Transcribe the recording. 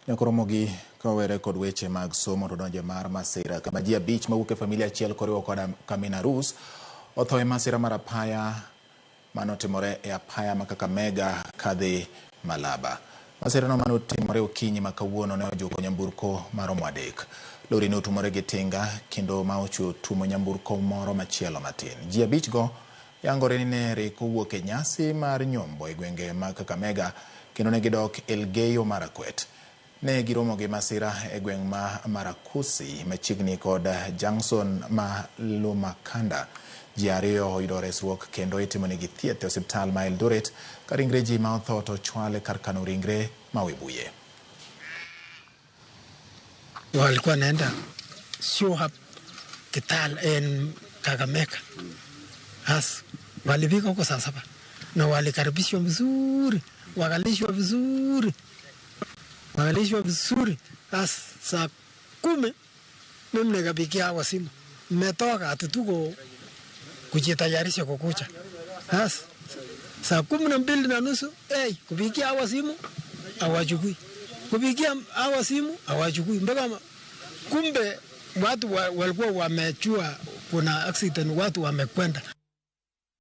Nyakoromogi kawere kod weche mag somo to donje mar masira kama ji 5 mawuok e familia achiel koriwo koda kamin arus otho e masira mar apaya manotimore e apaya ma Kakamega kadhi Malaba. Masirano manotimore okinyi ma kawuono ne ojuko nyamburko maromo 3. Lori ne otumore gi tinga kendo ma ochwe otumo nyamburko moro machielo matin. Ji 5 go yangore ni ne rik owuok e nyasi mar nyombo e gwenge mag Kakamega kendo ne gidok Elgeyo Marakwet. Ne giromo gi masira e gweng' ma Marakusi machiegni kod Junction ma Lumakanda. Ji 2 oyudo resruok kendo itimonegi thieth e osiptal ma Eldoret ka ringre ji ma otho to ochwal e kar kano ringre ma Webuye. Walikuwa naenda show up Kitale en Kakamega. As walifika huko saa 7 na walikaribishwa vizuri, wakalishwa vizuri. Wakalishwa vizuri. As saa 10 mimi nikapigia hawa simu. Mmetoka ati tuko kujitayarisha kukucha. As saa 12:30, hey, kupigia hawa simu hawachukui. Kupigia hawa simu hawachukui. Mpaka kumbe watu walikuwa wamejua kuna accident, watu wamekwenda.